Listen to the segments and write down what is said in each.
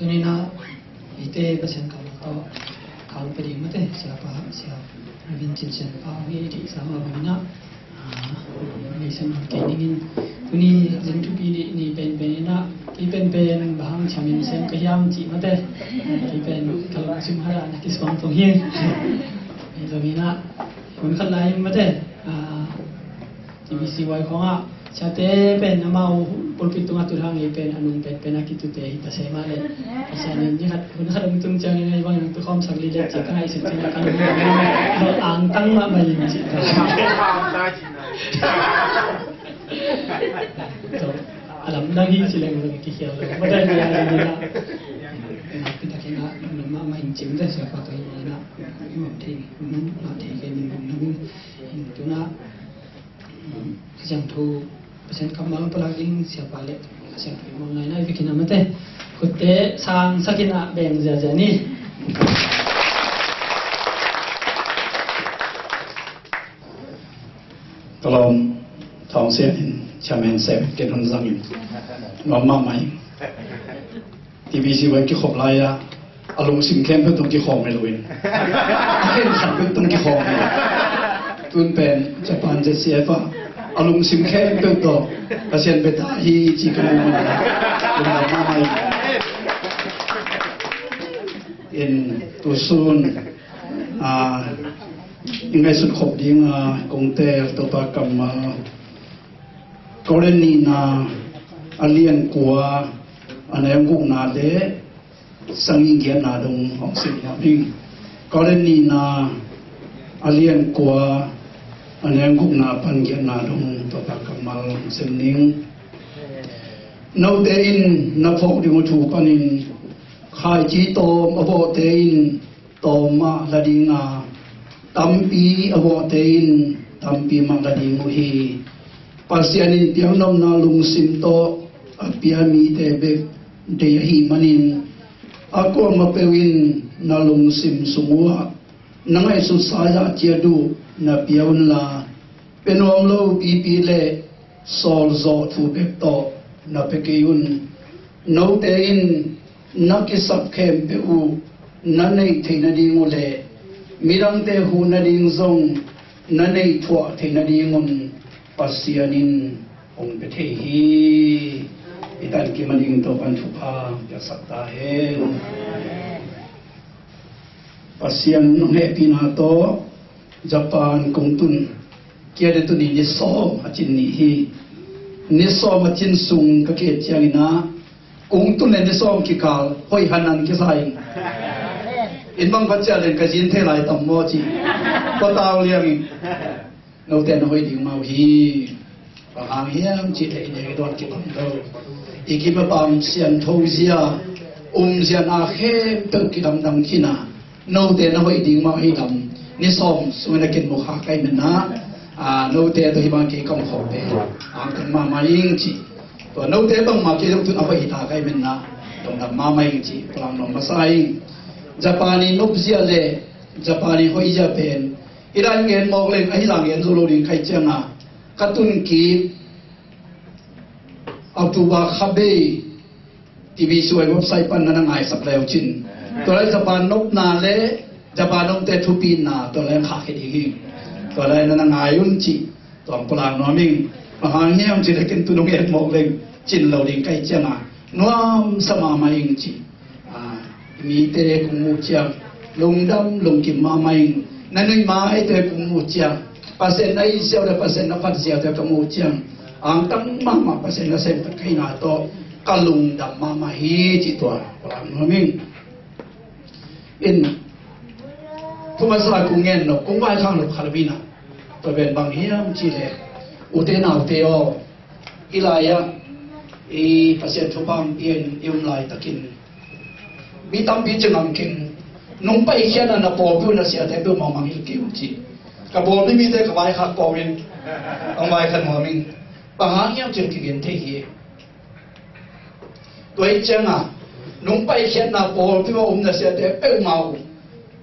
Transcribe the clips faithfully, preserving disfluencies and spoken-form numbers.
Tuni-in ah eite Pasian kammal tawh kal pia ding mate, siapa, sia Reverend Cin Sian Pa hong i theihsa mah bangin ah, ah, nei sem kei dingin, tuni zing thupi ni, ni penpen in ah, kei penpen bang hang ciamin sem ka hiam cih mate, kei pen ka lungsim khat ah na kisuang tung hi. Ahi zongin ah, hun khat lai in mate, ah, T B C Y khawngah siate pen amau pulpit tungah tu hang ei pen a nung penpen a kitute hi ta se mah leh, Pasian in ni khat, hun khat hong tung ciangin ei bangin hong tukhawmsak leh, leh cih ka ngaihsut ciangin ka lung hong angtang mahmah in cih ta. A lamdang hi ci leng zong kikhial lo. Mate, ni a zong ni a. Nakpi takin ah lungdam mahmah ing ci mate, siapa tawh hi in ah. Nuam thei, nuam thei kei ning, nuam ing. Tuna Kha Siangtho, Pasian kammal palak ding siapa le Kha Siangtho i muang ngaihna i bikin a mate, khutte sangsak in ah beng ziazia ni. Ka lawm, Thawng Sian in, Chairman Sep, ken hun zangin nuam mahmah ing. T B C Y kikhop lai-a a lungsim khempeuh tawh kikhawm hi loin, a khenkhat peuh tawh kikhawm hi. Tun pen Japan Z C F a a lungsim khempeuh tawh Pasian bia ta hi ci ka lungdam mahmah hi. In tusun, ah, i ngaihsut khop ding, ah, kong teel Topa kammal Korin nihna a lian kua a neu gukna le sagih giatna dong hong sim nuam ing. Korin nihna a lian kua a neu gukna pan giatna dong Topa kammal hong sim ning. Note in na phawk ding uh thu panin khaici tawm a vawhte in tawm mah la ding a, tampi a vawhte in tampi mah la ding uh hi. Pasian in piaknopna lungsim tawh a pia mite bek deih ahih manin, a kuamah peuh in na lungsim sung uhah na ngaihsut sa-in a ciat uh na pia unla, pia nuam lo pipi le sawlzawh thu bek tawh na pia kei un. Note in na kisap khempeuh uh na neih theih nading uh le midangte huh nading zong na neih thuah theih nadingun Pasian in hong pia thei hi. I tankim a ding Topa'n thupha piaksak ta hen. Pasian hong hehpihna tawh Japan kong tun, kia de tuni ni sawm a cin ni hi. Ni sawm a cin sung ka ki-et ciangin ah, kong tun le ni sawm kikal hoih hanan kisa in, in bang va ciah leng ka zin thei lai tam maw ci. Patau liangin, note na hoih ding mah uh hi. Bang hang hiam cih leh i dawn kibang lo. I kim a pam siangtho zia, um zia na khempeuh kidamdam khin a, note na hoih ding mah hi dam. Ni sawm sungin a kin mukha kai menna, a, note tawh hi bang kei kam khawh pe, a, kan mahmah ing ci. Tua note bangmah kei zong tun a hoih hi ta kai menna, dongdam mahmah ing ci. Palang nuam masa ing. Japan i nop zia le Japan i hoih zia pen i dan ngen mawk leng ahi zah ngen zo lo ding kai cianga, ka tun kik October kha bei T B C Y website pan na na ngaisak leu cin, tua lai Japan nopna le Japan nopte thupina tua lai khah khia ding hi. Tua lai na na ngai un ci. Tua palang nuam ing. Bang hang hiam ci le ken tu nong et mawk leng cin lo ding kai cianga nuamsa mahmah ing ci. A, mite kong muh ciang lungdam lungkim mahmah ing. Na nuih maite kong muh ciang, Pasian na it ziau le Pasian na phat ziaute ka muh ciang, angtang mahmah Pasian na sem ka hihna tawh ka lungdam mahmah hi ci. Tua palang nuam ing. In, thu masa kong ngen nop, kong vaikhak nop khat om in a, tua pen bang hiam ci le, ute naute aw, i lai-ah i Pasian thupha hong pia-in i om laitakin mi tampi ci ngam keng, nong paikhiatna na pawlpi uh na siate peuhmah mangngilh kei un ci. Ka pawlpi mite ka vaikhak pawlin, hong vaikhak nuam ing. Bang hang hiam cih kigen thei hi. Tua hi cianga nong paikhiatna pawlpi mah um na siate peuhmah uh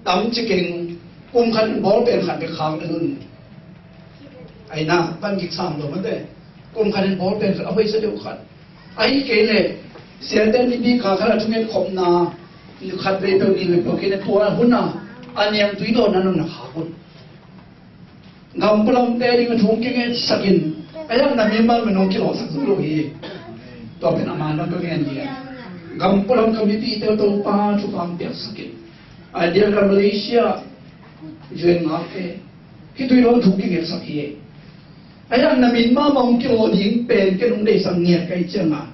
tam ci keng, kum khat in bawlpen khat bek khak na lun. Aina pan gik sam lo mate. Kum khat in bawlpen khat a hoihsa deuh khat. Ahi kei leh Siate mipi kha khat a thunget khopna khat vei peuh nih vei peuh khin a, tua hun a a niangtui dawn a nunna khak un. Gam pualamte ding a thu kingetsak in, a hiang na mimal minung kilawhsak zo lo hi. Tua pen a man lam ka gen hi. Gam pualam ka mipite uh Topa thupha piaksak in. A diak a Malaysia, U N ngakte, hih tui dawn thu kingetsak hi. A hiang na min mahmah hong kilaw ding pen ken hong deihsak ngiat ka hih ciangin,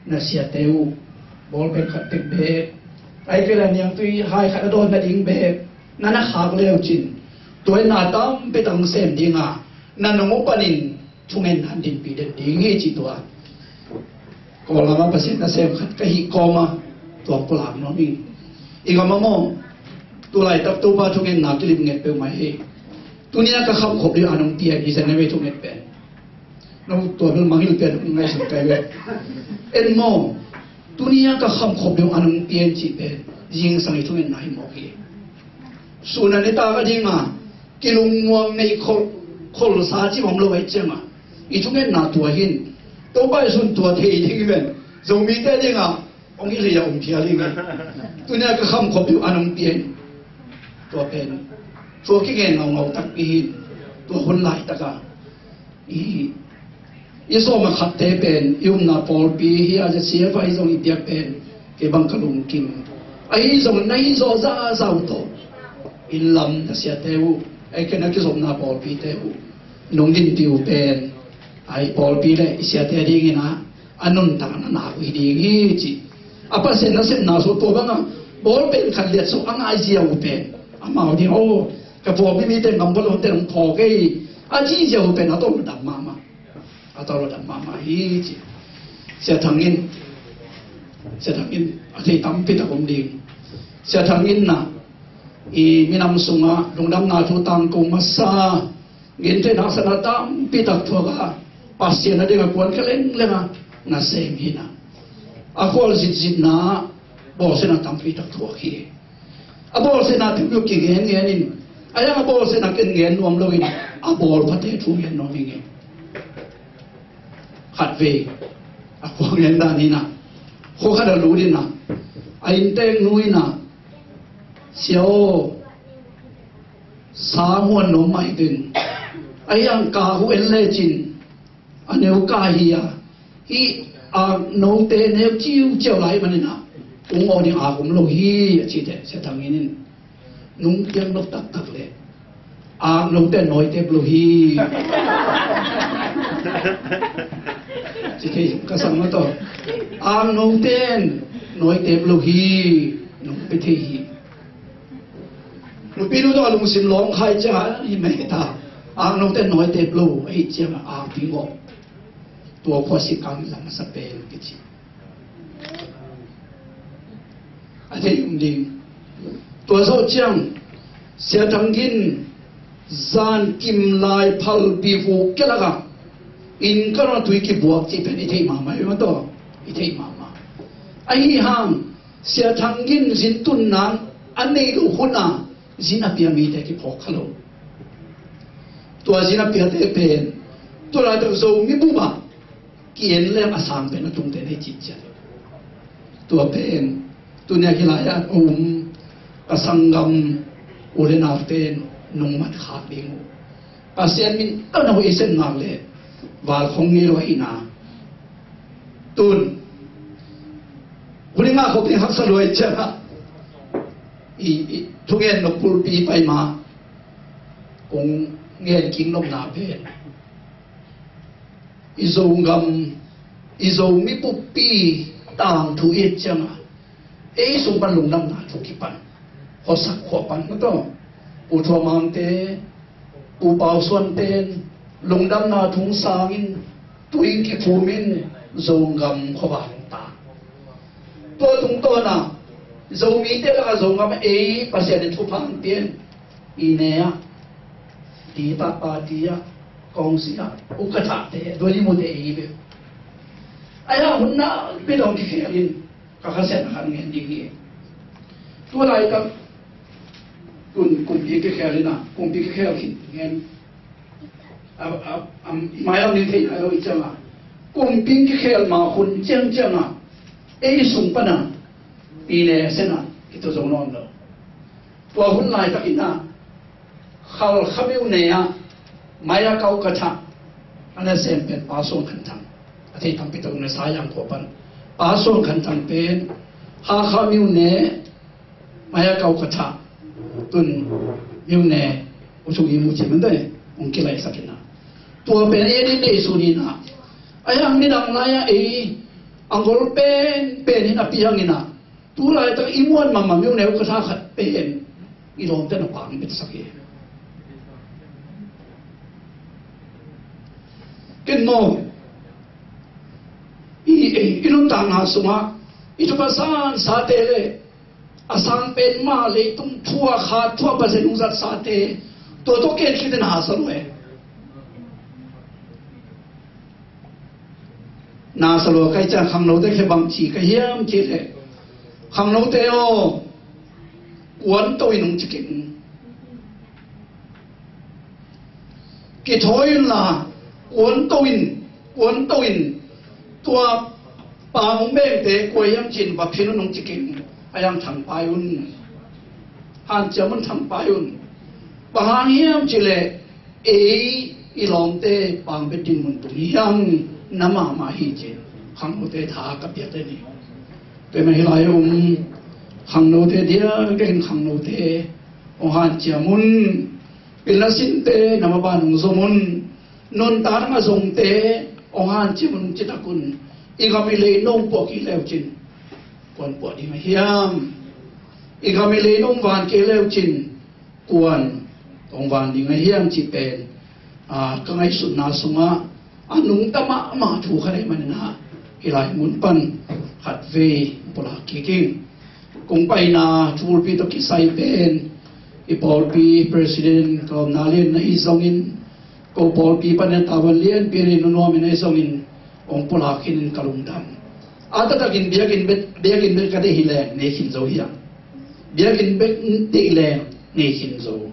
na siate uh bawlpen khat tek bek, ahih kei leh niangtui hai khat a dawn nading bek na na khak le uh cin, tua in na tampi tak hong sem ding a, na nung uh panin thungen han dinpih den ding hi ci tua. Kawl lam ah Pasian nasem khat ka hih kawm a, tua pulak nuam ing. I gam ah maw, tu laitak Topa thungetna kilim nget peuhmah hi. Tuni a ka khamkhop ding a nong pian hi, January thunget pen. No tua bel mangngilh pian hong ngaihsun kai ve. En maw, tuni a ka khamkhop ding a nong pian cih pen zingsang i thungetna hi mawk hi. Sun a nitak a ding a kilungmuang nei khol, kholsa cih om lo ahih ciangin, i thungetna tua hi in. Topa i sun tua thei ding hi ven. Zomite ding a hong hilh a om phial hi ven. Tuni a ka khamkhop ding a nong pian. Tua pen, tua kingen ngaungau takpi hi in. Tua hun laitak a i, i sawm a khatte pen i umna pawlpi hi a, C F I zong i piak pen kei bang ka lungkim. Ahi zong na hi zawh zahzah uh tawh, inn lam na siate uh, ei ken a kizopna pawlpite uh nong dinpih uh pen, a i pawlpi le i siate dingin a, a nuntak na nak uh hi ding hi ci. A Pasian nasepna sung tua bang a bawlpen khat liat sung a ngaizia uh pen, amau ding, aw, ka pawlpi mite, gam pualamte hong phawk ei, a cihzia uh pen a tawh dam mahmah. A tawh lo dam mahmah hi ci. Sia Thang in, Sia Thang in a thei tampi tak om ding. Sia Thang in na, i minam sungah lungdamna thu tangko masa, gentheihna haksatna tampi tak thuak a, Pasian a ding a kuankhia lengleng a nasem hi na. A khual zitzitna bawlsiatna tampi tak thuak hi. A bawlsiatna thu kigen ngen in, a hiang a bawlsiatna ken ngen nuam lo in, a bawlpate thu ngen nuam ing e. Khatvei a khua ngen dan in a, khua khat a lut in a, a innteeknu in a, "Sia aw, sa huan nuam mah hi den, a hiang ka hu en lecin a neu ka hi a, hih aknote neu ciuciau lai manin a, ung aw ding ak om lo hi," a ci teh, Sia Thang in in, "Nung piang lo taktak leh aknote nawitep lo hi," ci thei ka sang mah tawh. "Aknote nawitep lo hi, nong pe thei hi." Nupinu tawh a lungsim lawng khai ciang a hi mah hi ta. Aknote nawitep lo ahih ciang a, akpi ngawh. Tua khua sikkang lam a sa pen kici. A thei um ding. Tua zawh ciang Sia Thang Gin zan kim lai phalbi vuk kialak a inn ka rong a tui kibuak cih pen i theih mahmah hi mah tawh. I theih mahmah. Ahi hang Sia Thang Gin zin tunna a neih loh hun a zin a pia mite kiphawk kha lo. Tua zin a piate pen tua laitak Zomi bup ah ki-en leng a sang pen a tungte nei cincian. Tua pen tuni a kilai a um ka sanggam u le nau pen nong mat khak ding uh. Pasian min tawh na hoih sem nak leh val khong ngei lo ahihna. Tun huli ngah khop ding haksa luai ciang a, i, i, thungen nop pulpi pai ma kong ngen kik nopna pen i Zogam, i Zomi buppi tangthu i et ciang a, ei sung pan lungdamna thu kipan, Khuasak khua pan mah tawh, Pu Thua Mangte, Pu Pau Suante in lungdamna thu sang in, tui in kiphum in, Zogam khuavak hong ta. Tua tungtawn a Zomite lakah Zogam ei Pasian in thupha hong pia in, i ne ah, dita party ah, kawngsi ah, ukkathate, dualimute ei ve. Ahi a hun nakpi dong kikhel in, ka khasia na khan ngen ding hi. Tu laitak tun kumpi kikhel in a, kumpi kikhel khin ngen. A, a, a, mailam ning theih nai lo i ciang a, kumpi kikhel ma hun ciangciang a, ei sung pana pi ne a sen a i tu zo nawn lo. Tua hun laitakin ah Halkha myone ah Maya Kaukatha a na sem pen Pa Suan Khan Thang, a thei tampi tak na sa yang khua pan Pa Suan Khan Thang pen Hakha myone Maya Kaukatha tun myone usung i mu ci man dai ong kilaisak ina. Tua pen ei ni nei sun ina. Ai ang midang lai a ei anggol pen pen in a piang ina. Tu laitak i muan mahmah myone Kaukatha khat pen i lawmte na pang i bitsak hi. Ken maw i, i, i nuntakna sungah i thupa san sate le a sang pen mah leitung thua kha thua Pasian hong zat sate tua tawh ken khit in hasa lua e. Nasa lua kai ciang khangnote khe bang ci ka hiam ci le khangnote aw kuan to in hong ci keng. Kithawi unla kuan to in, kuan to in tua pang hong bengte kua hiam cin va phin un hong ci keng. A yang thangpai un, hanciam un thangpai un. Bang hang hiam ci le ei i lawmte pang bet din mun tung hiam na mahmah hi cin khangnote tha ka piak le ni. Tua mah hi lai um khangnote diak in khangnote hong hanciam un. Pilna sinte na maban hong zom un. Nuntakna zongte hong hanciam un citak un. I gam i lei nong puak i leu cin kuan puak ding a hiam? I gam i lei nong van kei leu cin kuan hong van ding a hiam ci pen a, ka ngaihsutna sungah a nungta mahmah thu kha dei maninah i lai mun pan khatvei pulak kik ing. Kong paina thulpi tawh kisai pen i pawlpi president ka omna lian na hi zongin ko pawlpi panin tavuan lianpi a nei nunuam in ahi zongin hong pulak khin in ka lungdam. A taktakin biakinn bek, biakinn bek ka deih hileng nei khin zo hiam? Biakinn bek deih leng nei khin zo.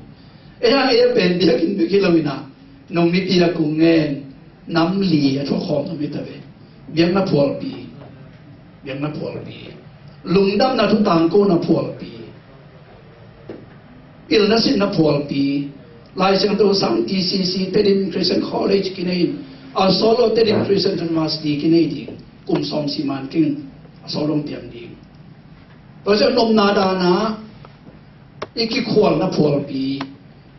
Ei hang ei a pen biakinn bek hi lo inah nong mipi a kung ngen nam li a thuakhawm nong mita ve. Biakna phualpi, biakna phualpi, lungdamna thu tangkona phualpi, pilna sinna phualpi. Lai Siangtho sang T C C, Tedim Christian College kinei in a solo Tedim Christian University kinei ding kum sawm si man king a solo piang ding. Tua ciang nopna dana i kikhualna phualpi,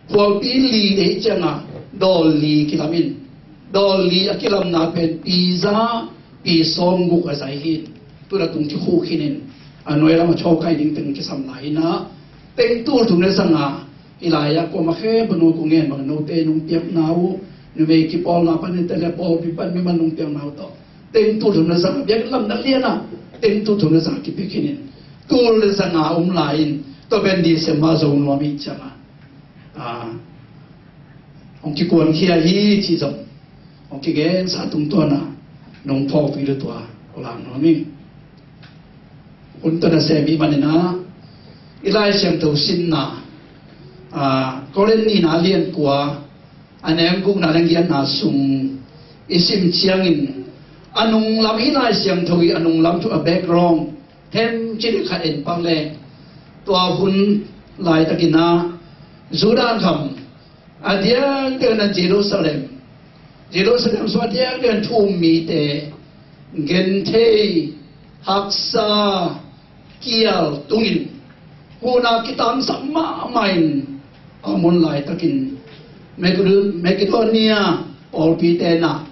phualpi li deih cianga dawl li kilam in, dawl li a kilamna pen pi za pi sawm guk a zai hi. Tuna tung kikhu khinin a nuai lam a chawkai ding teng kisam lai inah teng tul thum le zanga i lai-ah kuama khe banu ku ngen bang note nung piakna uh numei kipawlna panin te le pawlpi pan mimal nung piakna uh tawh teng tul thum le zanga biakinn lamna lianah teng tul thum le zanga kipiak khinin tul le zanga um lai-in tua pen December zo nuam i cianga a, hong kikuankhia hi ci zong hong kigensa tungtawn a nong phawkpi lutua ko lak nuam ing. Hun tawh na sem i maninah i Lai Siangtho sinna a, Korin nihna lian kua a neng gukna le giatna sung i sim ciangin a nunglam i Lai Siangtho i a nunglam thu a background them cili khat en pak le tua hun laitakinah Judah gam a diakdiakin Jerusalem, Jerusalem sung a diakdiakin thu um mite genthei haksa kial tungin huna kitamsak mahmah in a mun laitakin Makedo-, Makedonia pawlpite na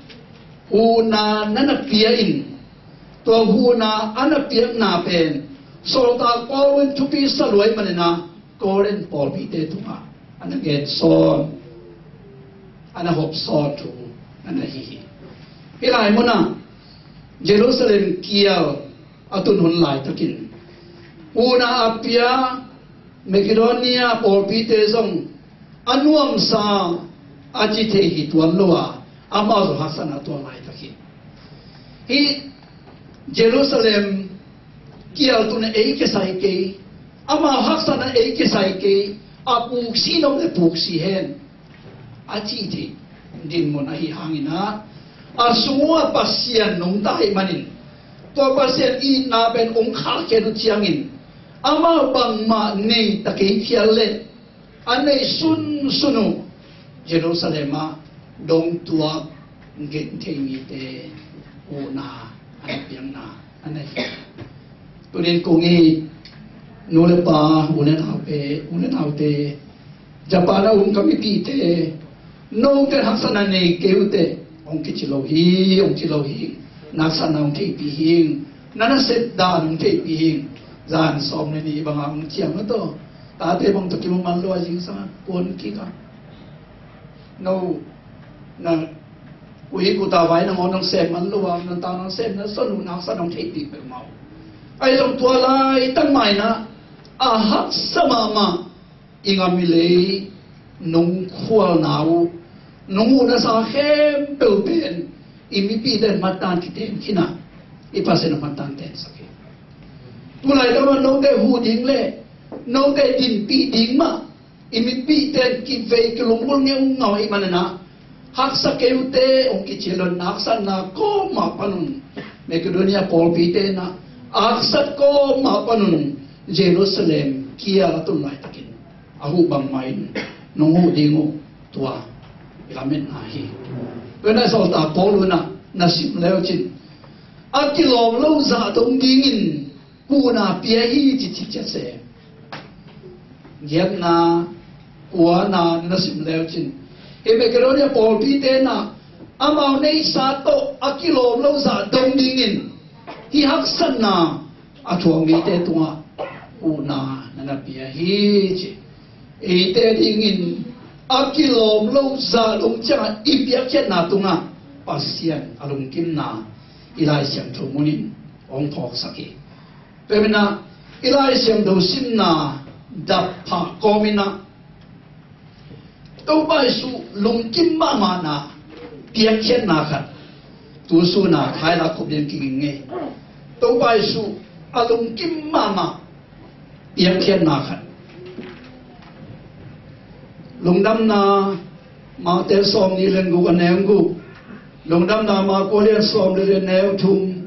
huna na na pia in tua huna a na piakna pen sawltak Paul in thupi sa luai maninah Korin pawlpite tungah a na gen sawn a na hop sawn thu a na hi hi. Hih lai munah Jerusalem kial a tun hun laitakin huna a pia Makedonia pawlpite zong a nuamsa a ci thei hi tuan lo a amau zong haksatna tuan laitak hi. Hih Jerusalem kial tun a ei kisai kei, amau haksatna ei kisai kei, a puksi lo le puksi hen a ci thei dinmun ahi hanginah a sung uh a Pasian nungta ahih manin Tua Pasian itna pen hong khahkhia uh ciangin amau bangmah nei ta kei phial leh a nei sunsun uh Jerusalem ah dong tuak genthei mite huhna a na piakna a nei. Tunin kong it nu le pa, u le naute, u le naute, Japan a um ka mipite, note haksatna nei kei uh teh hong kici lo hi, hong ci lo hi. Na haksatna hong theihpih hi. Na nasep dan hong theihpih hi. Zan sawm le nih bangah hong ciam na tawh, tate bang tawh kimu man lo a, zingsang a kuan kik a. No, na kuih kuta vai nangawn hong sem man lo a, na ta nang sem na son uh na haksatna hong theihpih peuhmah uh. Ahi zong tua laitak mah in ah a haksa mahmah i ngam i lei nong khualna uh, nong huhna sa khempeuh pen i mipite mattan kiten khin a, i Pasian a mattan tensak hi. Tulaitak mah note huh ding le note dinpih ding mah i mipite kivei kilunggulh ngeungau ahih manin ah, haksa kei uh teh hong kici lo in, haksatna kawmah panun Makedonia pawlpite in ah, haksat kawmah panun Jerusalem kial a tun laitakin a huh bangmah in nong huh ding uh tua i lametna hi. Tua in ah sawltak Paul in ah na sim leucin a kilawm lo zah dong dingin huhna pia hi ci, ci ciat se. Giatna, kuana na sim leucin, hih Makedonia pawlpite in ah amau neihsa tawh a kilawm lo zah dong dingin hih haksatna a thuak mite tungah huhna na na pia hi ci. Eite dingin a kilawm lo zah dong ciangah i piakkhiatna tungah Pasian a lungkimna i Lai Siangtho munin hong phawksak hi. Tua manin ah i Lai Siangtho simna dap phah kawmin ah Topa Jesu lungkim mahmahna piakkhiatna khat tu sun a khai lak khop ding kiging ngei. Topa Jesu a lungkim mahmah piakkhiatna khat. Lungdamna Mate sawm nih le guk a neu guk, Lungdamna Marku a lian sawm le li a neu thum,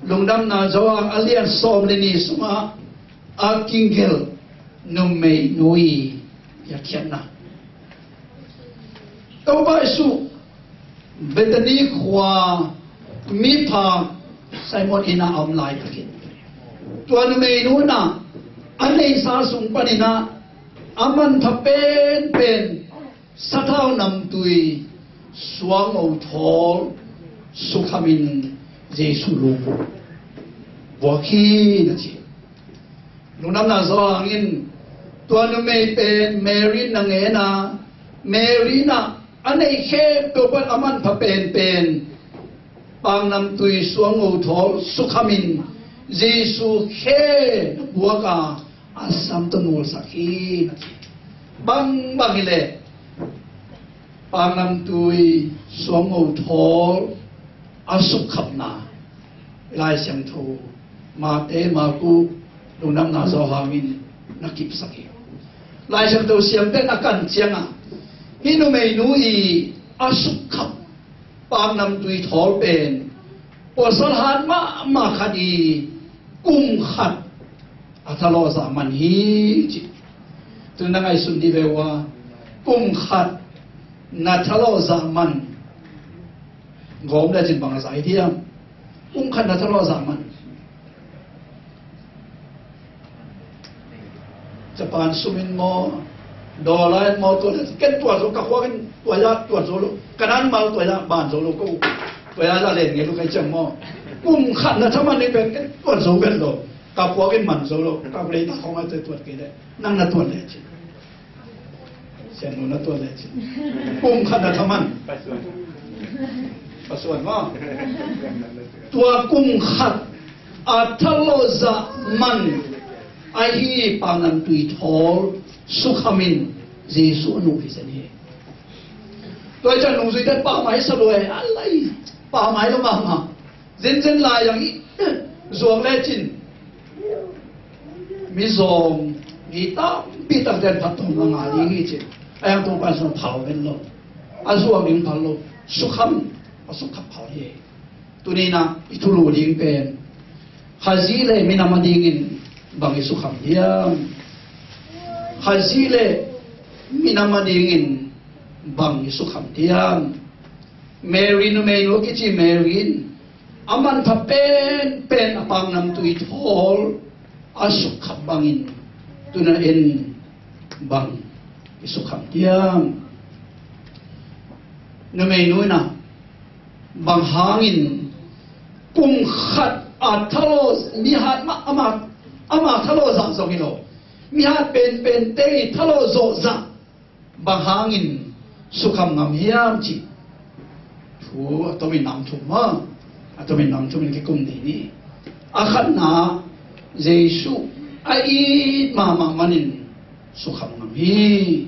Lungdamna Johan a lian sawm le nih sungah a kigelh numeinu i piakkhiatna. Topa Jesu Bethany khua miphak Simon inn ah a om laitakin tua numeinu in ah a neihsa sung panin ah a manpha penpen sathau namtui suangno thawl sukhamin Jesu lungput buak hi na ci. Lungdamna Johan in tua numei pen Mary na ngen a, Mary in ah a neih khempeuh pan a manpha penpen paknamtui suangno thawl sukhamin Jesu khe buak a, a sam tawh nulsak hi na ci. Bangbang hileh paknamtui suangno thawl a sukkhapna Lai Siangtho Mate, Marku, Lungdamna Johan in na kipsak hi. Lai Siangtho siamte na kan ciangah hih numeinu i a sukkhap paknamtui thawl pen pawlsal hat mahmah khat i kum khat a thalawh zah man hi ci. Tu na ngaihsun dih ve ua, kum khat na thalawh zah man gawm lecin bang a zai diam? Kum khat na thalawh zah man. Japan sum in maw, dollar in maw, tua le ken tuat zo, ka khuak in tua ya tuat zo lo, ka nan mal tua ya ban zo lo, ko tua ya la len nge lo kai chang maw. Kum khat na thaman ni pen ken tuat zo ken lo, ka khuak in man zo lo, ka lei ta khong a tuat kei le, nang na tuat le chin. Sian nu na tuat le chin. Kum khat na thaman. Pasuan maw. Tua kum khat a thalawh zah man ahi paknamtui thawl sukhamin Jesu a nuh hi zen hi. Tua hi ciang nungzuite pamai sa lua e, a lai pamai lo mahmah. Zenzen lai ang i zuak lecin mizawng mi tampi takte in phattuamna ngah ding hi ci. A yang Topa in sung phal ven lo. A zuak ding phal lo. Sukham, a sukkhap phal hi. Tuni in ah i thulu ding pen Khazih le minam a dingin bang i sukham hiam? Khazih le minam a dingin bang i sukham hiam? Mary, numeinu a kici Mary in a manpha penpen a pangnamtui thawl a sukham bangin tuna en bang i sukham hiam? Numeinu in ah bang hangin kum khat a thalo, mi hat mah, ama, ama thalo zah zong hi lo, mi hat penpente i thalo zawh zah bang hangin sukham ngam hiam cih thu a tomin nam thum maw, a tomin nam thumin kikum dih ni. A khatna, Jesuh a it mahmah manin sukham ngam hi.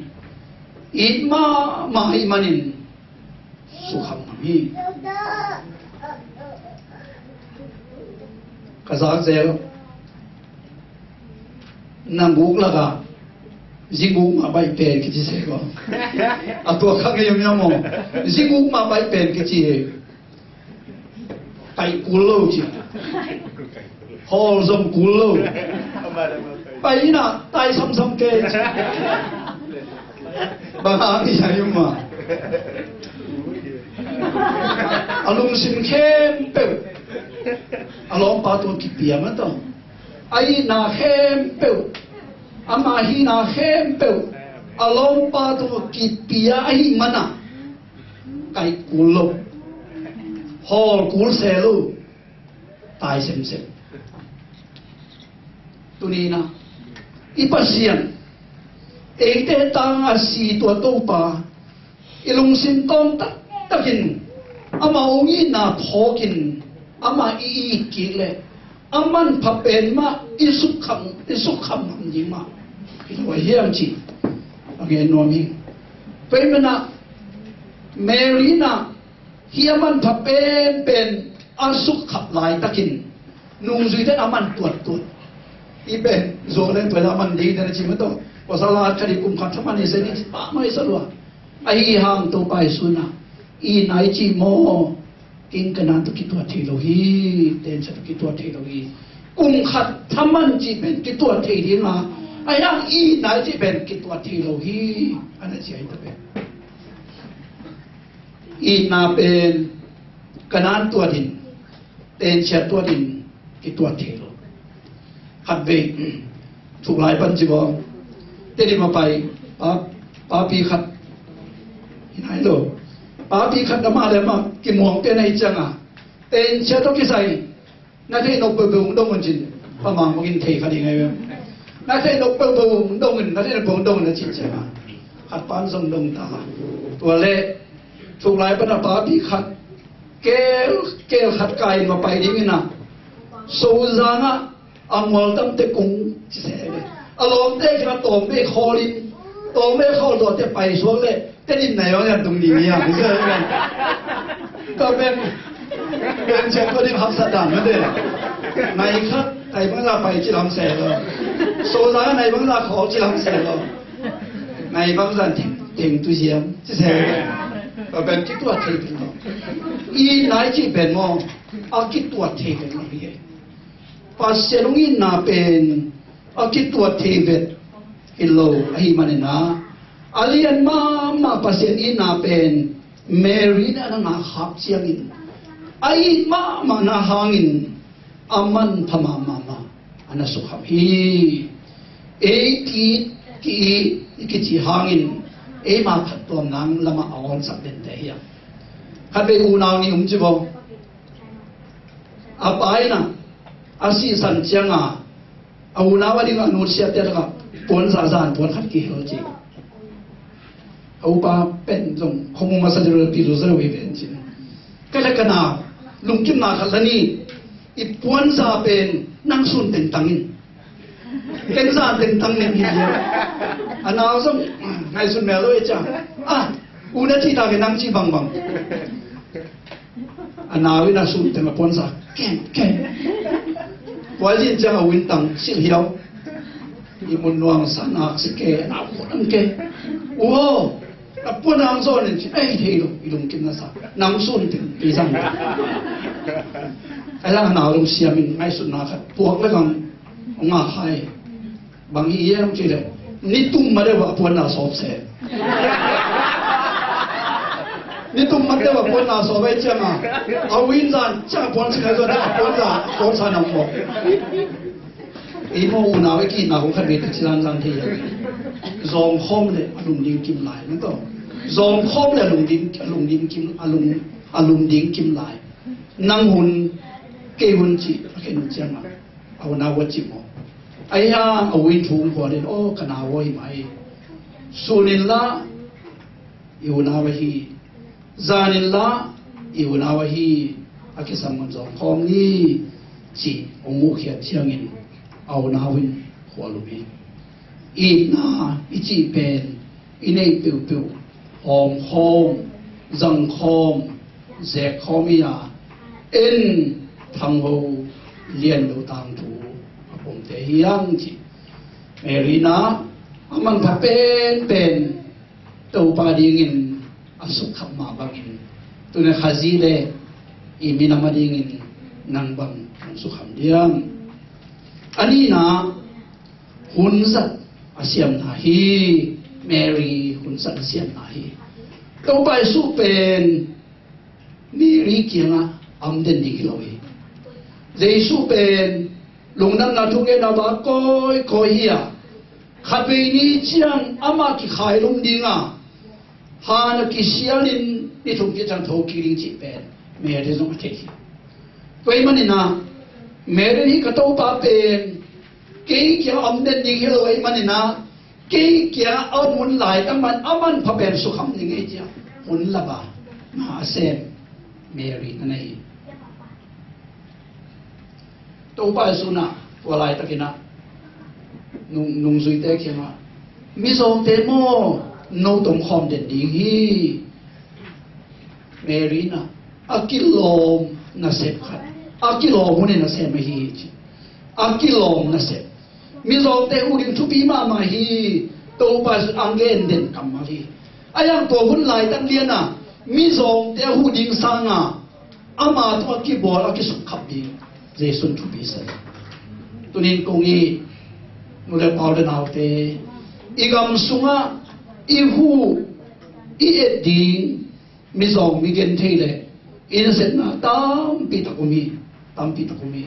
It mahmah ahih manin sukham ngam hi. Ka zak zel, na guk lakah zinguk mah baih pen kici se ko. A tua kha ngei om maw? Zinguk mah baih pen kici hi. Kaih kul lo ci. Hawl zong kul lo. Pai in ah tai samsam kei ci. Bang hang hiam maw? A lungsim khempeuh a lawmpa tungah kipia mah tawh, a itna khempeuh, ama hihna khempeuh a lawmpa tungah kipia ahih manin kaih kul lo, hawl kul se lo, tai semsem. Tuni-in ah i Pasian, eite tangin a si tua Topa, i lungsim tawng taktakin amah hong itna phawkin amah i it kik leh a manpha pen mah i sukham, i sukham ngam ding mah hi lo a hiam cih a gen nuam hi. Tua ahih manin ah Mary in ah hih a manpha penpen a sukhap laitakin nungzuite in a man tuattuat. I pen zuak leng tua a man ding te na ci mah tawh, pasal a khat i kum khat thaman i se ni ci pah mai sa lua. Ahi hang Topa Jesuh in ah, i nai cih maw, king Kanaan tawh kituat thei lo hi, tenchia tawh kituat thei lo hi. Kum khat thaman cih pen kituat thei ding a, ahi hang i nai cih pen kituat thei lo hi, a na ci ahi ta pen. Itna pen Kanaan tuatin, tenchia tuatin kituat thei lo. Khatvei thuklai pan ci bawm, Tedim a pai pa, papi khat hi nai lo. Papi khat amah le amah kimuang pen ahih ciangin tenchia tawh kisai na theih nop peuhpeuh hong dong un cin, Pa Mang bangin thei kha ding ahi ve. Na theih nop peuhpeuh hong dong un, na theih nop peuh hong dong un a cih ciangin khat pan zong dong ta. Tua leh thuklai pan a papi khat kel, kel khat kai in ma pai dingin ah Sozang ah a mualtamte kung ci se ve. A lawmte kiangah tawmvei khawl in, tawmvei khawl tuate paisuak leh Tedim nai bang zah tung ding hi hang ci se ve. Tua pen, pen ciang tua ding haksat dan mah te. Nai khat nai bang zah pai ci lam se lo. Sozang nai bang zah khawl ci lam se lo. Nai bang zah teng, teng tu ziam ci se ve. Tua pen kituat thei pen lo. I nai cih pen maw, a kituat thei pen lo hi. Pasian hong itna pen a kituat thei vet hi lo ahih manin ah, a lian mahmah Pasian itna pen Mary in a na ngah khak ciangin, a it mahmahna hangin a manpha mahmah mah a na sukham hi. Ei ki, ki, i kici hangin eima phattuam nang lamah a awnsak dente hi a. Khatvei unau nih om ci bawm. A pa in ah a sihsan ciangin a unau a dingin a nutsiatte lakah puanza zan puan khat kihel ci. A upa pen zong khong masa deuh pi lo zalo hi pen ci. Ka le ka nau lungkimna khat la ni, i puanza pen nang sun teng tang in. Ken zan teng tang ning hi. A nau zong ngaihsun mel lo e cia. Ah, u na cih tak e, nang cih bangbang. A nau in a sun teng a puanza ken, ken. Tua zin ciang a u in tang silh hiau. I mun nuang sa nak si ke, a nau khut ang ke. U aw, a puan ang zawn in ci, ei thei lo, i lungkim na sa. Nang sun teng, i zang. Ai lang nau dong siamin ngaihsutna khat puak le kang nga khai. Bang hi hiam cih leh, ni tum ma deuh a puanna sawp se. Ni tum ma deuh a puanna sawp ai ciang a, a win zan ciang a puan si khai zan a puanna puan sa nang mo. Ei maw unau i kihna kong khat bia ta ci zan zan thei a. Zawng khawm le a lungding kim lai na tawh. Zawng khawm le a lungding, a lungding kim, a lung, a lungding kim lai. Nang hun kei hun cih a khen ciang a, a unau a cih maw. Ai a, a win thu hong khual in, aw ka nau aw hi mai. Sun in la i unau ahi, zan in la i unau ahi, a kisam man zawng khawm ni, cih hong muhkhiat ciangin a unau in khual uh hi. Itna i cih pen i neih peuhpeuh hawm khawm, zang khawm, zek khawm hi a, en thangho lian lo tangthu a pomte hi hang cih. Mary na a manpha penpen Topa dingin a sukkham mah bangin, tuni Khazih le i minam a dingin nang bang hong sukkham diam? A nihna, hun zat a siamna hi. Mary hun zat a siamna hi. Topa Jesuh pen Mary kiangah a om den ding hi lo hi. Jesuh pen lungdamna thungetna ba kawikawi hi a, khatvei ni ciang amah kikhai lum ding a, han a kisialin ni thum kiciang tho kik ding cih pen Mary zong a thei hi. Tua ahih manin ah, Mary hi ka Topa pen kei kiangah a om den ding hi lo ahih manin ah, kei kiangah a om hun laitak man a manpha pen sukkham ding ei ci-a hun laba na a sem Mary na nei hi. Topa Jesuh na tua laitakin ah nung, nungzuite kiangah, mizawngte maw, no tawh om khawm den ding hi. Mary na a kilawm nasep khat, a kilawm hunin a sem ahi hi ci. A kilawm nasep. Mizawngte huh ding thupi mahmah hi. Topa Jesuh a gen den kammal hi. A yang tua hun laitak lian a mizawngte huh ding sanga ama tawh a kibawl a kisukkhap ding Jesuh in thupi sa hi. Tunin kong it nu le pa u le naute, i gam sungah i huh i et ding mizawng mi genthei le i nasepna tampi tak om hi. Tampi tak om hi.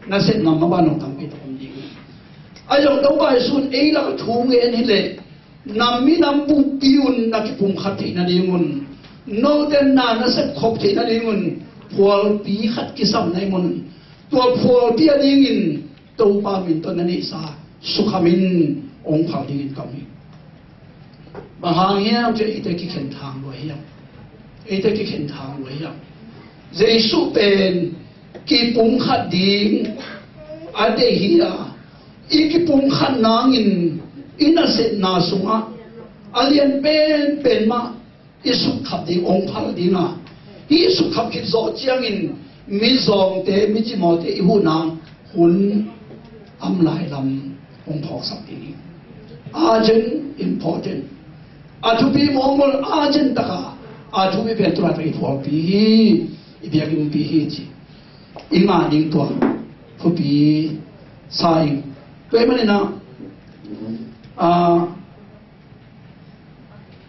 Nasepna maban zong tampi tak om ding hi. A zong Topa Jesuh in ei lak thu ngen hi leh, nam minam buppi un na kipumkhat theih nadingun, note na nasep khop theih nadingun phualpi khat kisam na hi mun. Tua phualpi a dingin Topa min tawh na neihsa sukhamin hong phal dingin ka um hi. Bang hang hiam cih leh eite kikhen thang lua hiam? Eite kikhen thang lua hiam? Jesuh pen kipumkhat ding a deih hi a, i kipumkhat nangin i nasepna sungah a lian penpen mah i sukkhap ding hong phal ding a, hih sukkhap khit zawh ciangin mizawngte, micimawhte i huh nang hun a om lai lam hong phawksak ding hi. Urgent, important. A thupi mawngmawng, urgent taka a thupi pen tu laitak i phualpi hi, i biakinnpi hi ci. I ngah ding tua thupi sa ing. Tua ahih manin ah, ah,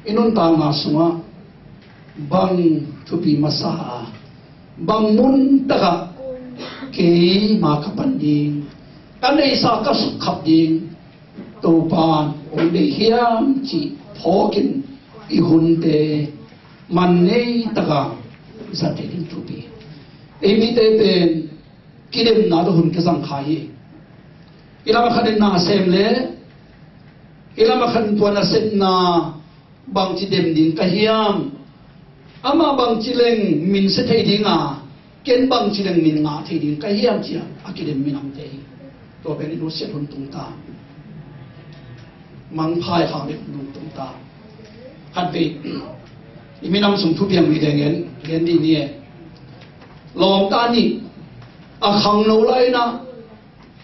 i nuntakna sungah bang thupi masa a, bang mun takah keima ka pan ding, ka neihsa ka sukkhap ding Topa'n hong deih hiam cih phawkin i hunte man ngei taka zat theih ding thupi. Ei mite pen kidemna tawh hun kizang kha hi. I lam a khat in na sem le, i lam a khat in tua nasepna bangci dem ding ka hiam? Amah bangci leng min sia thei ding a, ken bangci leng min ngah thei ding ka hiam ci-a a kidem minamte hi. Tua pen i nusiat hun tung ta. Mangpha i khak ding hun tung ta. Khatvei i minam sung thupiang mite gen, gen dih ni e. Lawmta nih a khangno lai-in ah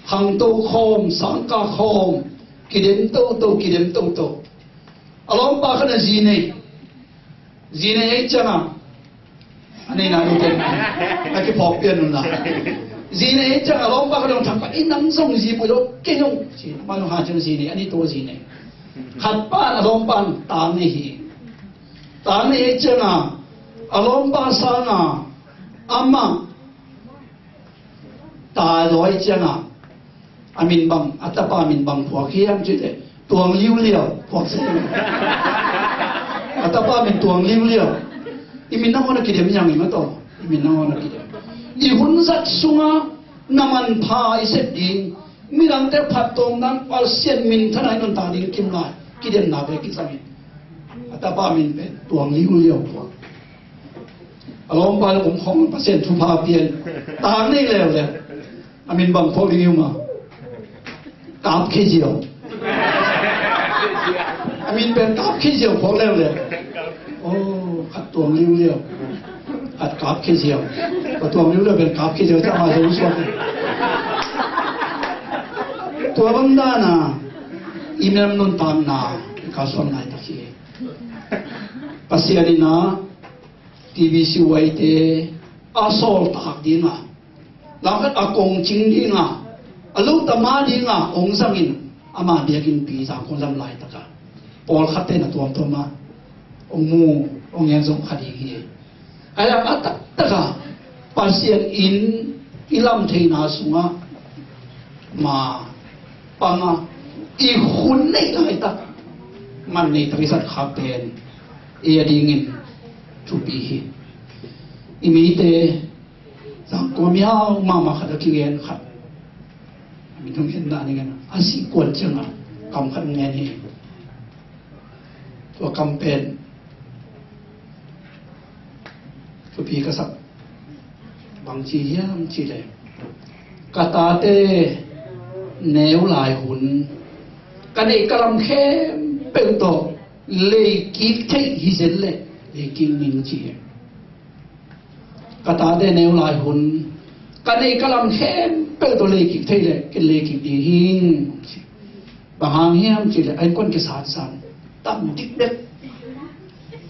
khangto khawm, sangkah khawm, kidem toto, kidem toto. A lawmpa khat in zi nei. Zi nei ahih ciangin a neihna nute a kiphawk pian un la, Zi nei ciang a lawmpa khat dong thangpa, i nang zong zi pui lo kei zong ci. Amah zong ha ciang zi nei, a ni to zi nei. Khat pan a lawmpa in ta nei hi. Ta nei ciang a, a lawmpa sang a, amah ta lawi ciang a, a min bang, a tapa min bang phuak hiam cih leh, Tuang Liu Liau phuak se. A tapa min Tuang Liu Liau. I min nangawn a kidem hiang i ma taw. I min nangawn a kidem. I hun zat sungah na manpha i sep ding, midangte phattuam ding, Pasian minthanna i nuntak ding kim lai, kidemna bek kisam hi. A tapa min pen Tuang Liu Liau phuak. A lawmpa le kum khawng Pasian thupha pian. Ta nei leuleu. A min bang phuak ding i um a? Kap Khei Ziau. A min pen Kap Khei Ziau phuak leuleu. Oh, khat Tuang Liu Liau, khat Kap Khei Ziau. Ka Tuang Liu Liau pen Kap Khei Ziau cah ma zo suak. Tua bang dan a i minam nuntakna i kalsuan laitak hi. Pasian in a T B C Y te a sawltak ding a, lamkhat a kongcing ding a, a lutama ding a hong zangin, ama biakinnpi zang kong zang laitak a, pawlkhat ten a tuamtuam a hong mu, hong en zong kha ding hi. Ahi a taktak a Pasian in i lam theihna sungah ma pang a, i hun neih laitak, man neih tak i zat khak pen ei a dingin thupi hi. I mite zangkua miau mahmah khat a kigen khat, a min hong en dan i gen a, a sih kuan ciang a kam khat hong en hi. Tua kam pen thupi ka sak. Bang ci hiam cih leh, ka tate neu lai hun, ka neih ka lam khempeuh tawh leikik theih hi zen leh leikik ning ci hi. Ka tate neu lai hun, ka neih ka lam khempeuh tawh leikik theih leh ken leikik ding hi. Bang hang hiam cih leh a innkuan kisatsan tam dik bek.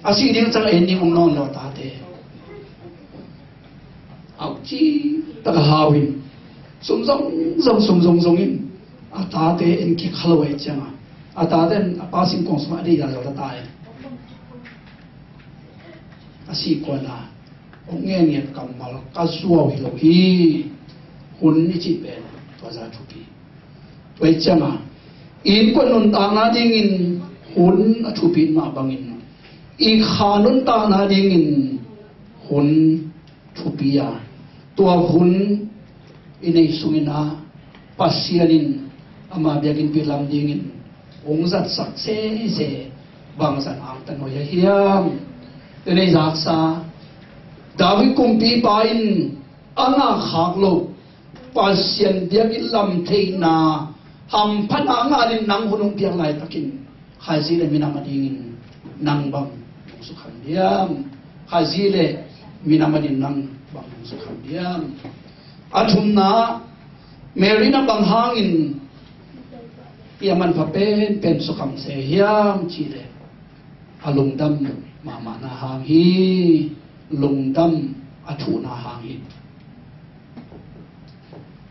A sih ding ciang a en ding om nawn lo a tate. Hau ci tak a hau in, sum zong zong, sum zong zong in, a tate en kik kha lo ahih ciang a, a tate in a pa singkung sungah a deih a lo ta ta in. A sih kuan a hong ngen ngiat kammal ka zuau hi lo hi. Hun i cih pen tua zah thupi. Tua ahih ciang a, i innkuan nuntakna dingin hun a thupi mah bangin, i kha nuntakna dingin hun thupi a, tua hun i neih sungin a, Pasian in ama biakinnpi lam dingin hong zatsak sese, bangzah angtan hoih a hiam? Tua nei zaksa, David kumpipa in a ngah khak lo Pasian biakinn lam theihna hamphatna a ngah ding nang hun hong piak laitakin, Khazih le minam a dingin nang bang hong sukham diam? Khazih le minam a dingin nang bang hong sukham diam? A thumna, Mary na bang hangin i a manpha penpen sukham se hiam cih leh, a lungdam mahmahna hang hi. Lungdam a thuhna hang hi.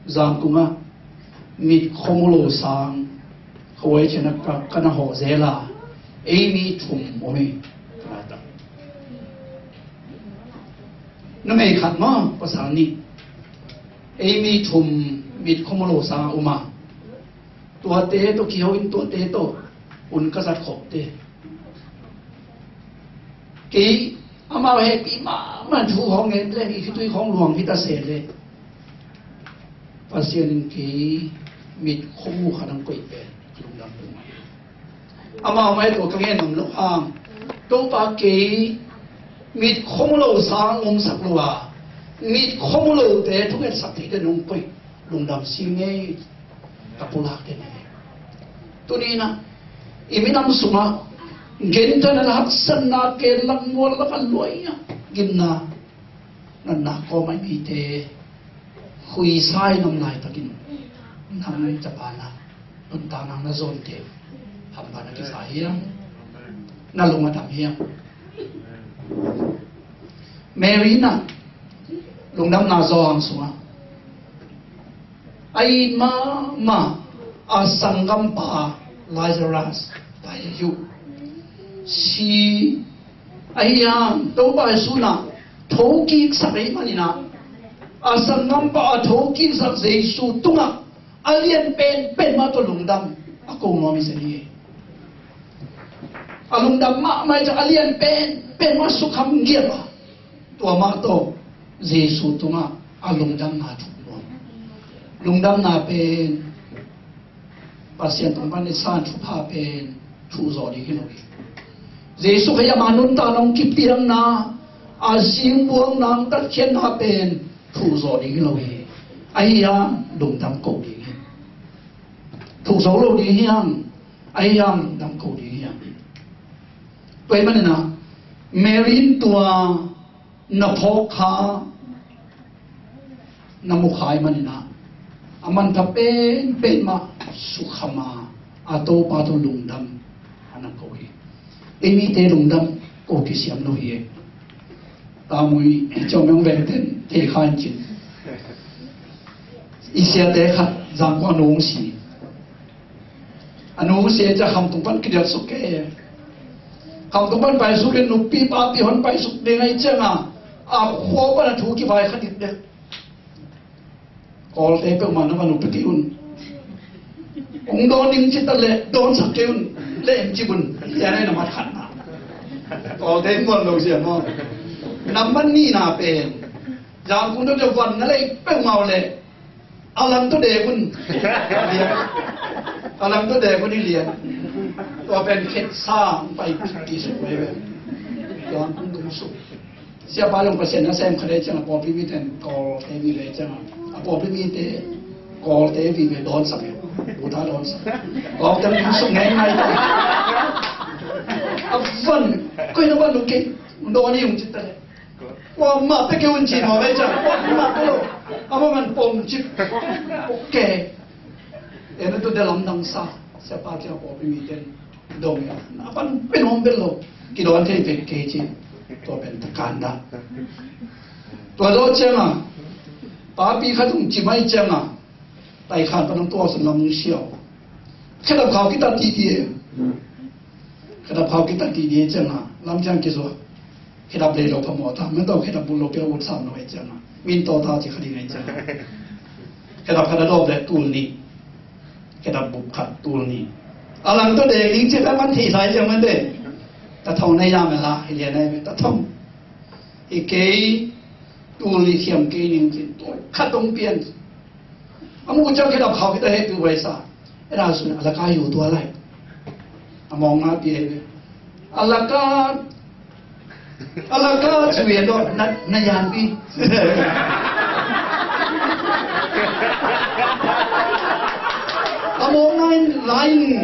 Zan kungah mit khuamu lo sang khuai cina ka, ka na hawh zel a, ei mi thum om hi. Numei khat maw, pasal nih. Ei mi thum mit khuamu lo sang a um a, tuate tawh kiho in, tuate tawh hun ka zat khawmte. Kei amau hehpih mahmah thu hong ngen leh, i khitui hong luang hi ta se leh, Pasian in kei mit khuamu khat hong koih pen lungdam tung. Amau mai tua ka ngen om lo hang, Topa kei mit khuamu lo sang hong sak lo a, mit khuamu lote thungetsak theite hong koih, lungdam si ngei. Ka pulak te ne. Tuni-in ah i minam sungah gentehna, haksatna, ken lak, mual lak a luai a, gimna, natna kawm a i mite huisa i nam laitakin, nang capana nuntakna na zawnte hampha na kisa hiam? Na lung a dam hiam? Mary in ah lungdamna zawhang sungah a it mahmah a sanggampa Lazarus pai ahi uh. Si ahi hang Topa Jesu in ah thokiksak ahih manin ah, a sanggampa a thokiksak Jesu tungah a lian penpen mah tawh lungdam a ko nuam hi zen hi. A lungdam mahmah hi ciang a lian penpen mah sukham ngiat a, tua mah tawh Jesu tungah a lungdamna thuk nuam. Lungdamna pen Pasian tung pan i san thupha pen thuh zawh ding hi lo hi. Jesu Khazih ama nuntakna hong kipiakna, a singbuakna, hong tatkhiatna pen thuh zawh ding hi lo hi. Ahi hang lungdam ko ding hi. Thuh zo lo ding hi hang, ahi hang lungdam ko ding hi hang. Tua ahih manin ah Mary in tua na phawk kha, na mu kha ahih manin ah, a manpha penpen mah sukham a, a Topa tawh lungdam a na ko hi. Ei mite lungdam ko kisiam lo hi. Tamui ciau meng vengten thei kha in cin. I siate khat Zangkong a nu hong si. A nu hong si ciang khamtung pan kidiat suk kei. Khamtung pan pai suk in nupi papi hon pai suk ding ahih ciang a, a khua pan a thu kivai kha dikdek. Kawlte peuhmah na va nupi kei un. Hong dawn ding ci ta leh dawnsak kei un. Leh em ci un. Tia na mat khat na. Kawlte muan lo sia maw. Nambat nihna pen Zangkong tawh van na lei peuhmah uh leh a lam tawh dek un. A lam tawh dek un hi lian. Tua pen khetsa hong pai ti suk veve. Zangkong tung suk. Siapa zong Pasian nasem khat ahih ciang a pawlpi mite in Kawlte vive ciang a, a pawlpi mite Kawlte vive dawnsak hi. Buddha dawnsak. Kawlte tung suk ngeingai ta. A van, koi na van uh kei. Dawn hi hong ci ta leh. Kuamah pia kei un ci mawk ahih ciang, kuamah pia lo. Amah man pom cip. Ok. En tu de lamdang sa. Siapa kiang pawlpi mite dong a, a pan pen hong bel lo. Kidawn thei pek kei ci. Tua pen takan dah. Tua lo ciang a, papi khat hong ci mai ciang a, taikhan pan hong tuak sun lam hong siau. Khedap khau kitat ti ti e. Khedap khau kitat ti ti e ciang a, lam ciang kizuak. Khedap lei lo phamawh ta, men tawh khedap bul lo pia ut sam lo e ciang a. Min tawh ta ci kha ding e ciang a. Khedap khat a dawp leh tul nih. Khedap bup khat tul nih. A lang tawh dek ding ci kha man thei sai ciang man de. Ta thong na ya me la, hi lian ai me ta thong. Hi kei tul nih khiam kei ning ci, tul khat hong pian. A mu ciang khedap khau khit a hehpih huai sa. E da sun a laka yu tua lai. A mawkna pi ai ve. A laka, a laka cu yen dawh na, na yan pi. A mawkna in lai in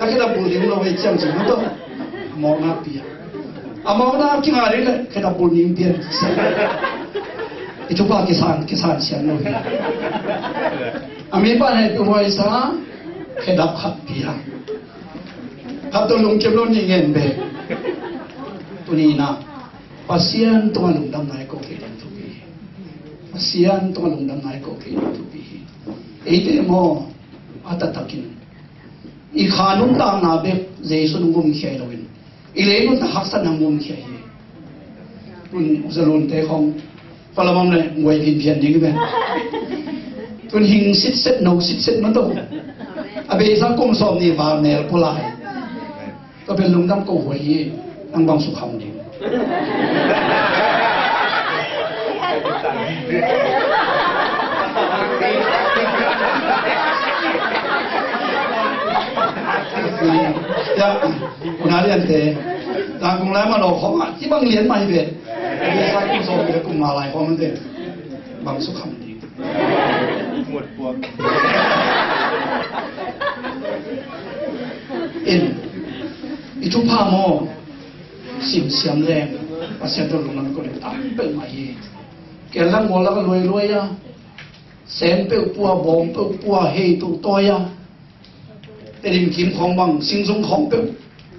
a khedap bul ding lo vei ciang ci mu tawh. A mawkna pi a. A mawkna kinga ding le khedap bul ning pian. I thupha kisan, kisan sian lo hi. A mi pan hei tu huai sa, khedap khat pia. Khat tu lungkim lo ni ngen be. Tuni na, Pasian tungah lungdam nai ko kei ding thupi hi. Pasian tungah lungdam nai ko kei ding thupi hi. Eite maw, a taktakin i kha nuntakna bek Jesu nung gumkhia hi loin, i lei nuntak haksatna gumkhia hi. Tun uza lunte khong palamam le nguai pinpian ding hi ve. Tun hing sitset, no sitset man to. A beisa kum sawm ni val mel pulai. Tua pen lungdam ko huai hi. Nang bang sukham ding. Ya, una lian te. Tangkung lai ma lo khong a, ci bang lian mai ve. Sa kum sawm ve kum nga lai khong te. Bang sukham ding. In, i thupha maw, simsiam leng, Pasian tawh lungdam ko ding tam peuh mah hi. Kel lak mual lak a luai luai a, sem peuh pua, bawm peuh pua, hei tuh tawi a, Tedim kim khawng bang, singzung khawng peuh,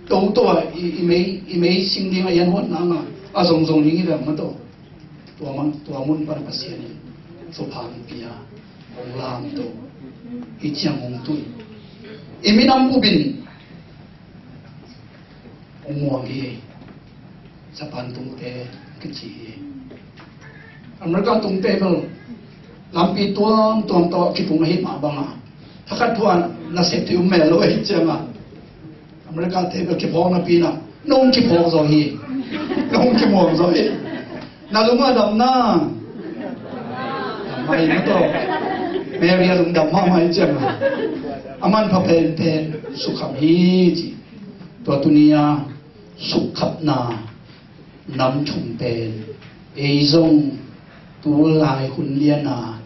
to to a, i, i mei, i mei sing ding a ian huat nang a, a zongzong ding i lem ma to. Tua man, tua mun pan Pasian in thupha hong pia. hong lamto, hih ciang hong tun. I minam bupin hong muang hi. Japan tungte kici hi. America tungte bel lampi tuamtuam tawh kipung ahi mah banga, thakhat thuan na sep thei um mel lo ahi cianga, America te bel kiphawk napi-in ah nong kiphawk zaw hi. Nong kimuang zaw hi. Na lung a dam na. Dam mai na tawh. Mary a lungdam mahmah hi cianga, a manpha penpen sukkhap hi ci. Tua tuni-a sukkhapna nam thum pen ei zong tulai hun liana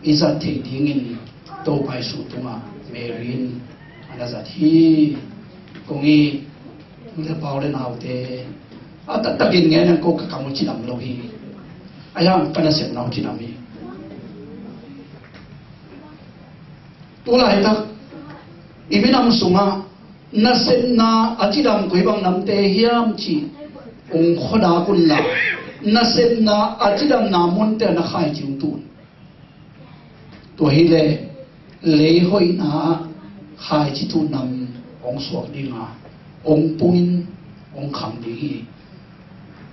i zat theih dingin Topa Jesu tungah Mary in a na zat hi. Kong it, nu le pa, u le naute, a taktakin ngen ang, ko ka kam uh cidam lo hi. A hiang ka nasepna uh cidam hi. Tulaitak i minam sungah nasepna a cidam koi bang namte hiam cih hong khuadak unla, nasepna a cidamna munte na khaici hong tu un. Tua hileh lei hoihna ah khaici tuh nam hong suak dinga, hong pungin hong khang ding hi.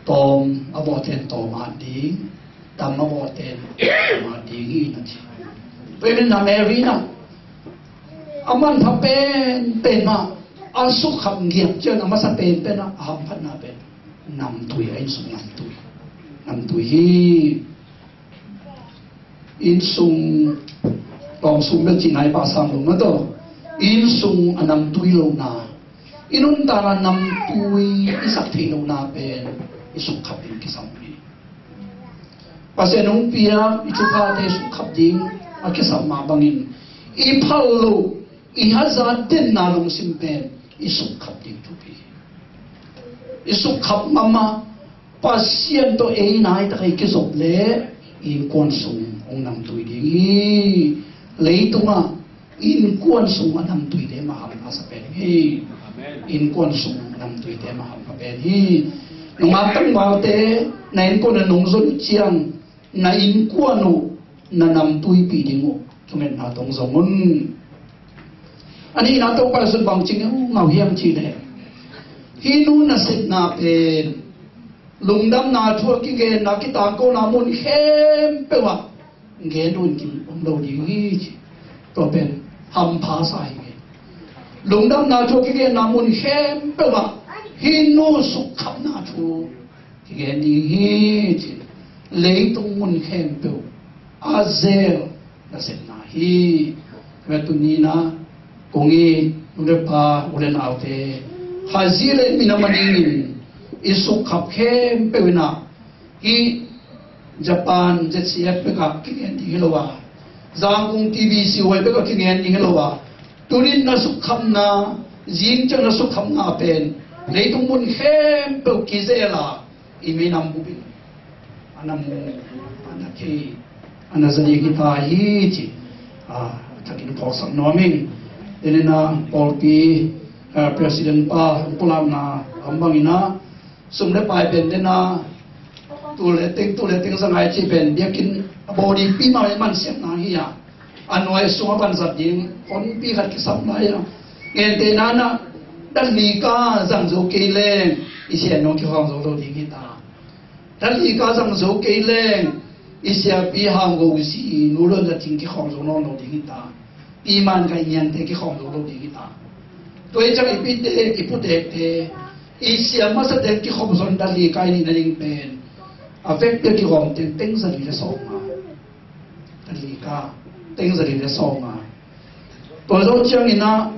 Tawm a bawhte in tawm at ding, tam a bawhte in tam at ding hi, na ci. Tua hi-in na Mary na a manpha penpen mah, a sukkhap ngiat ciang a masa penpen ah a hamphatna pen namtui, a innsung namtui, namtui hi. Innsung tawngsung bel cihna i pahsang lo mah tawh, innsung a namtui lohna, i nuntakna namtui i sak theih lohna pen i sukkhap ding kisam hi. Pasian hong piak i thuphate sukkhap ding a kisam mah bangin, i phal loh, i haza denna lungsim pen i sukkhap ding thupi hi. I sukkhap mahmah, Pasian tawh ei naitak a i kizop leh innkuan sung hong namtui ding hi. Leitungah innkuan sung a namtuite mah hampha sa pen hi. Amen. Innkuan sung namtuite mah hampha pen hi. Nungak tangvalte, na innkuan a nong zon ciang na innkuan uh na namtuipih ding uh thungetna tawh zong un. A nihna, Topa Jesu in bang ci ngeu ngau hiam cih leh, hih nu nasepna pen lungdamna thu a kigenna kitangkona mun khempeuh ah gen un kim om lo ding hi ci. Tua pen hampha sa hi. Lungdamna thu a kigenna mun khempeuh ah hih nu sukkhapna thu kigen ding hi ci. Leitung mun khempeuh a zel nasepna hi. Tua tuni-in ah kong it nu le pa, u le naute, Khazih le minam a dingin i sukkhap khempeuh in ah, hih Japan Z C F bekah kigen ding hi lo a, Zangkong T B C Y bekah kigen ding hi lo a, tuni-in na sukkhapna, zing ciang na sukkhapna pen leitung mun khempeuh kizel a, i minam bupin a na mu, a na thei, a na za ding hi ta hi ci. A, thakin phawksak nuam ing. Tuni-in ah pawlpi, a, president pa pulakna lam bangin ah, sum le pai pen tena tul le teng, tul le teng za ngai ci pen biakinn a body pi mah i man siam nang hi a, a nuai sung a pan zat ding honpi khat kisam lai a, gentehna-in ah dan li ka zang zo kei leng i sia nong kikhawng zo lo ding hi ta. Dan li ka zang zo kei leng i siapi hang go si nu lon za ting kikhawng zo nawn lo ding hi ta. Pi man ka i niante kikhawm lo lo ding hi ta. Tua hi ciang i pite, i putekte, i sia masate kikhop zon dan li ka i nih nading pen a vekpi a kikhawmte teng za li le sawm nga. Dan li ka teng za li le sawm nga. Tua zo ciangin ah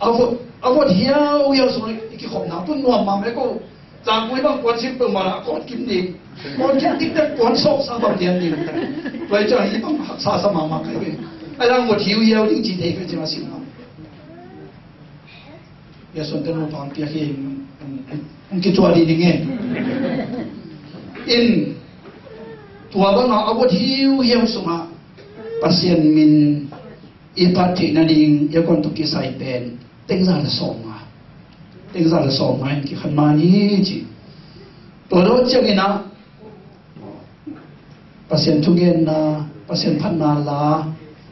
a vot, a vot hiauhiau sungah i kikhopna tun nuam mahmah ko. Zangkong bang kuan sim peuhmah lah kawt kim ding. Kawt kim ding teh kuan sawksa bang lian ding. Tua hi ciang hih bang haksa sa mahmah ka hi ve. A lang vot hiauhiau ding ci thei ka hi ciang a sim mahmah. Biaksuante nupa hong piak hi, hong, hong, hong kicuah dih ding e. In tua bangah a vot hiauhiau sungah Pasian min i phat theih nading i a kuan tawh kisai pen teng za le sawm nga. Teng za le sawm nga in kikhan man hi ci. Tua lo ciangin ah Pasian thugenna Pasian phatna la,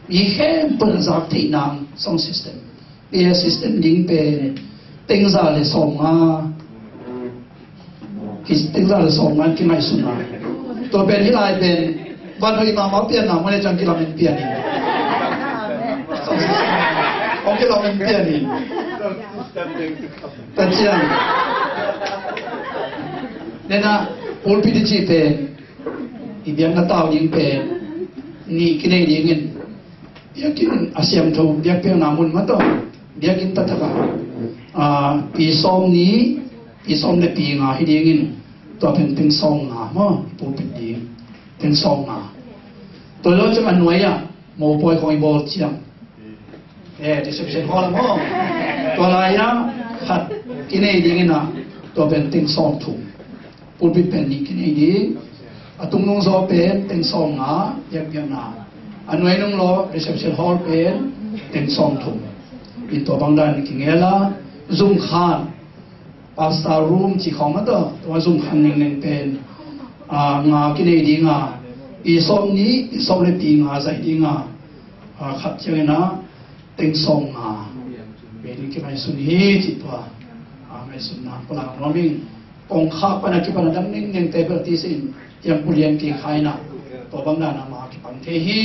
mi khempeuh zak theih nang sound system. Pi system ding pen teng za le sawm nga. Ki teng za le sawm nga kingaihsun a. Tua pen hi lai pen van hoih mahmah pian na, mone cang kilamen pian in. Sound system. Ong kilamen pian in. Tua ciang. Nena, pulpit i cih pen i biakna tau ding pen nih kinei dingin, biakinn a siangtho biakpiakna mun mah tawh, biakinn taktak ah, ah, pi sawm nih, pi sawm le pi nga hi dingin, tua pen teng sawm nga maw, pulpit ding teng sawm nga. Tua lo ciang a nuai ah mopawi khong i bawl ciang, eh, reception hall maw, tua lai-ah khat kinei dingin ah, tua pen teng sawm thum. Pulpit pen nih kinei ding. A tungnung zaw pen teng sawm nga biakpiakna. A nuai nung law reception hall pen teng sawm thum. In tua bang dan kingel a, zung khan, pastor room ci khawng mah tawh, tua zung khan ningneng pen, ah, nga kinei ding a, pi sawm nih, pi sawm le pi nga zaih ding a, ah, khat ciangin ah teng sawm nga. Pen in kingaihsun hi cih tua, ah, ngaihsutna pulak nuam ing. Kongkhak pan a kipan a dang ningnengte bel tisa in, hiang pulian kei kha in ah, tua bang dan a ma kipang thei hi.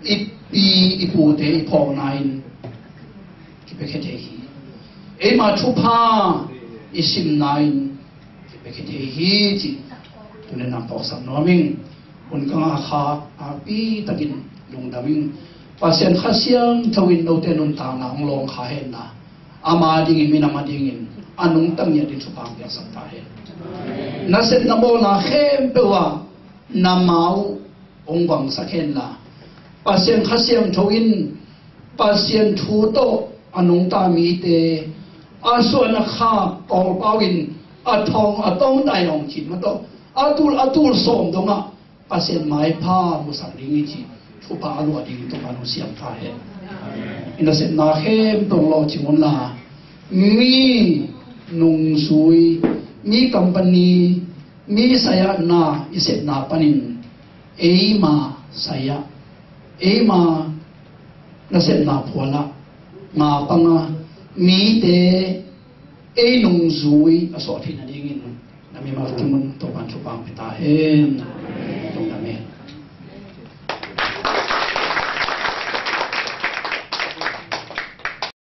I pi i pute i phawkna in kipia khia thei hi. Eima thupha i simna in kipia khia thei hi cih tuni-in ah phawksak nuam ing. Hun ka ngah kha a pi takin lungdam ing. Pasian Kha Siangtho in note nuntakna hong lawng kha hen la, ama dingin, minam a dingin a nungta ngiat ding thupha hong piaksak ta hen. Na sepna bawlna khempeuh ah na mau hong vangsak hen la, Pasian Kha Siangtho in Pasian thu tawh a nungta mite a suan a khak Kawlpau in a thawng a tawng dai hong khin mah tawh, a tul a tul sawm dongah Pasian maipha musak ding hi cih thupha a luah ding Topa'n hong siam ta hen. I nasepna khempeuh lawhcing un la, mi nungzui, mi company, mi sayahna i sepna panin eima sayah, eima nasepna phualah nga panga mite ei nungzui a suah theih nadingin na mimal kim un Topa'n thupha hong pia ta hen.